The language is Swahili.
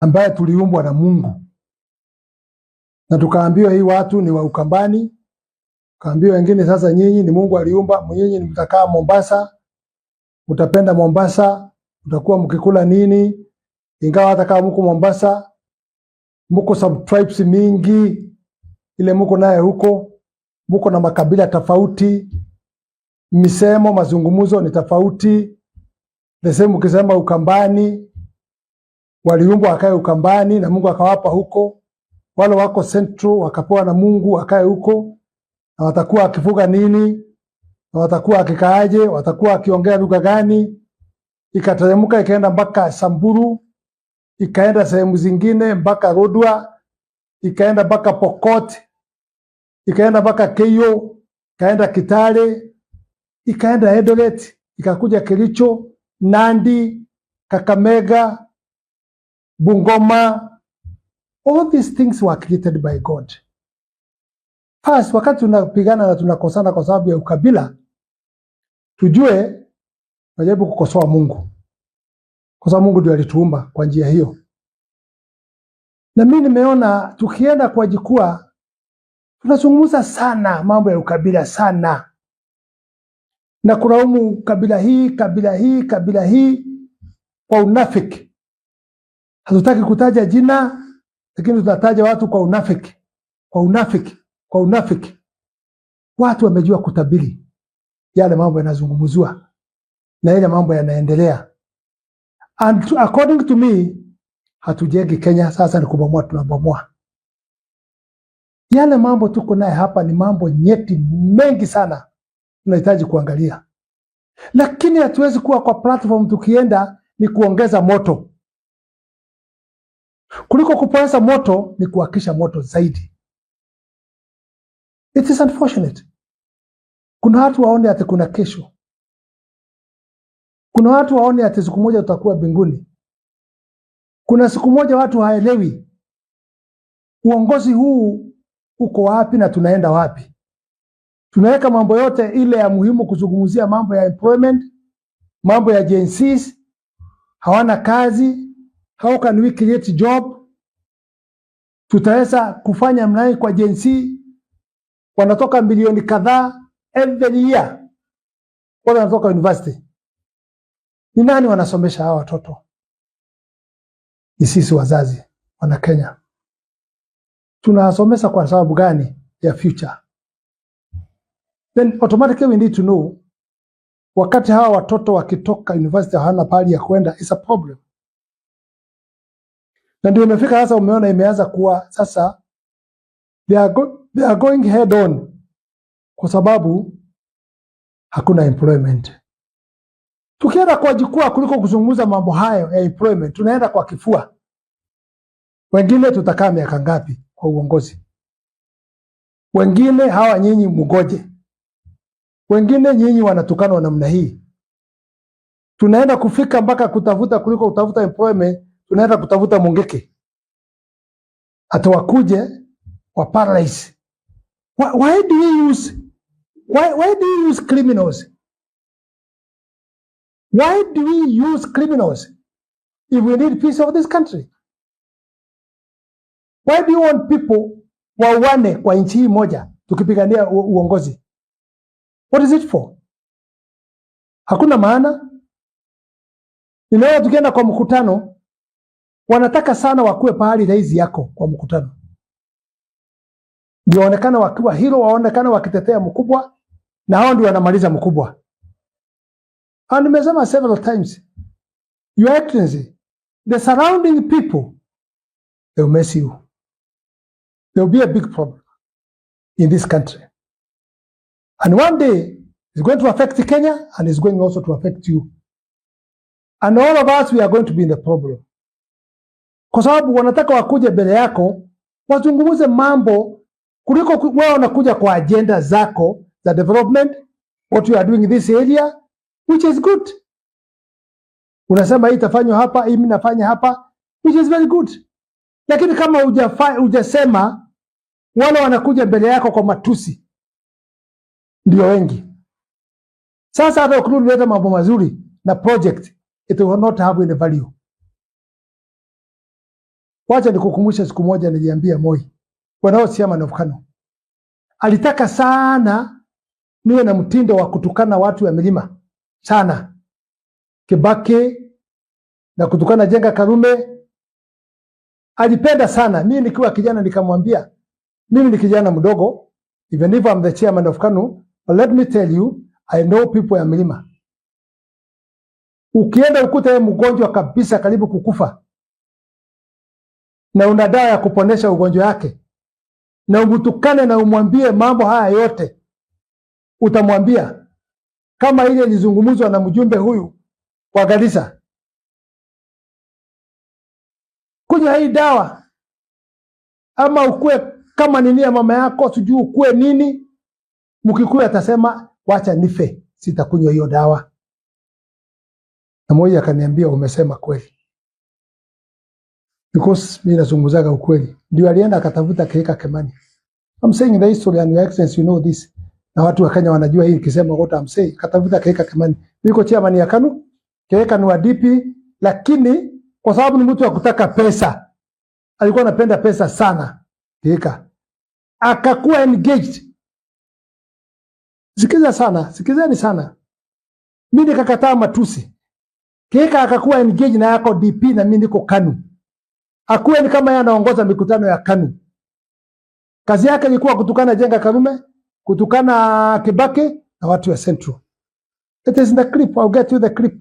Ambaye tuliumbwa na Mungu na tukaambiwa hii watu ni wa Ukambani, tukaambiwa wengine sasa, nyinyi ni Mungu aliumba, nyinyi mtakaa Mombasa, mtapenda Mombasa, mtakuwa mkikula nini, ingawa hata kama mko Mombasa mko sub tribes mingi ile mko naye huko, mko na makabila tofauti, misemo, mazungumzo ni tofauti. The same ukisema Ukambani, waliumbwa wakae Ukambani na Mungu akawapa huko. Wale wako Central wakapewa na Mungu wakae huko, na watakuwa wakifuga nini, na watakuwa wakikaaje, watakuwa wakiongea lugha gani. Ikateremka ikaenda mpaka Samburu, ikaenda sehemu zingine mpaka Lodwar, ikaenda mpaka Pokot, ikaenda mpaka Keiyo, ikaenda Kitale, ikaenda Eldoret, ikakuja Kericho, Nandi, Kakamega, Bungoma. All these things were created by God. First, wakati tunapigana na tunakosana kwa sababu ya ukabila, tujue tunajaribu kukosoa Mungu, kwa sababu Mungu ndio alituumba kwa njia hiyo. Na mimi nimeona tukienda kwa jukwaa tunazungumza sana mambo ya ukabila sana, na kulaumu kabila hii, kabila hii, kabila hii kwa unafiki. Hatutaki kutaja jina, lakini tunataja watu kwa unafiki, kwa unafiki, kwa unafiki. Watu wamejua kutabiri yale mambo yanazungumzwa na yale mambo yanaendelea. And according to me, hatujengi Kenya sasa, ni kubomoa, tunabomoa. Yale mambo tuko naye hapa ni mambo nyeti mengi sana tunahitaji kuangalia, lakini hatuwezi kuwa kwa platform tukienda ni kuongeza moto. Kuliko kupoeza moto ni kuwakisha moto zaidi. It is unfortunate. Kuna watu waone ati kuna kesho. Kuna watu waone ati siku moja tutakuwa mbinguni. Kuna siku moja watu haelewi uongozi huu uko wapi na tunaenda wapi. Tunaweka mambo yote ile ya muhimu kuzungumzia mambo ya employment, mambo ya Gen Zs, hawana kazi, how can we create job? Tutaweza kufanya mnai kwa Gen Z wanatoka milioni kadhaa every year, wale wanatoka university. Ni nani wanasomesha hawa watoto? Ni sisi wazazi wana Kenya. Tunawasomesha kwa sababu gani? Ya future. Then automatically we need to know wakati hawa watoto wakitoka university hawana pahali ya kwenda, is a problem. Na ndio imefika sasa, umeona imeanza kuwa sasa they are going head on kwa sababu hakuna employment. Tukienda kwa jukwaa kuliko kuzungumza mambo hayo ya employment, tunaenda kwa kifua. Wengine tutakaa miaka ngapi kwa uongozi? Wengine hawa nyinyi mgoje, wengine nyinyi wanatukanwa namna hii. Tunaenda kufika mpaka kutafuta kuliko kutafuta employment, tunaenda kutafuta Mungiki hata wakuje wa paralyze. Why do we use criminals? Why do we use criminals if we need peace of this country? Why do you want people wauane kwa nchi hii moja tukipigania uongozi? What is it for? Hakuna maana. Ninaona tukienda kwa mkutano, wanataka sana wakuwe pahali rais yako kwa mkutano, ndio waonekana wakiwa hilo, waonekana wakitetea mkubwa, na hao ndio wanamaliza mkubwa. And nimesema several times, Your Excellency, the surrounding people, they will mess you. There will be a big problem in this country. And one day, it's going to affect Kenya and it's going also to affect you. And all of us, we are going to be in the problem. Kwa sababu wanataka wakuje mbele yako wazungumze mambo kuliko wewe unakuja kwa agenda zako za development, what you are doing in this area, which is good. Unasema hii itafanywa hapa, hii mimi nafanya hapa, which is very good. Lakini kama hujasema, wale wanakuja mbele yako kwa matusi ndio wengi. Sasa hata ukirudi kuleta mambo mazuri na project, it will not have any value. Wacha nikukumbushe, siku moja niliambia Moi, when I was chairman of KANU, alitaka sana niwe na mtindo wa kutukana watu wa milima sana, Kibaki na kutukana Njenga Karume. Alipenda sana. Mimi nikiwa kijana nikamwambia, mimi ni kijana mdogo, even if I'm the chairman of KANU, but let me tell you, I know people ya milima. Ukienda ukuta yeye mgonjwa kabisa karibu kukufa, na una dawa ya kuponesha ugonjwa yake, na umtukane na umwambie mambo haya yote, utamwambia kama ile ilizungumzwa na mjumbe huyu wa Garissa, kunywa hii dawa ama ukue kama nini ya mama yako, sijui ukue nini. Mkikuyu atasema wacha nife, sitakunywa hiyo dawa. Na Moi akaniambia umesema kweli, because mimi nazungumzaga ukweli. Ndio alienda akatafuta Kihika Kimani. I'm saying the history and, Your Excellency, you know this. Na watu wa Kenya wanajua hii nikisema what I'm saying. Katafuta Kihika Kimani. Niko chairman ya KANU, Kihika ni wa DP, lakini kwa sababu ni mtu wa kutaka pesa, alikuwa anapenda pesa sana Kihika. Akakuwa engaged. Sikiza sana, sikizeni sana. Mimi nikakataa matusi. Kihika akakuwa engaged na yako DP na mimi niko KANU. Akuwe ni kama yeye anaongoza mikutano ya KANU. Kazi yake ilikuwa kutukana Njenga Karume, kutukana Kibaki na watu wa Central. It is in the clip. I'll get you the clip.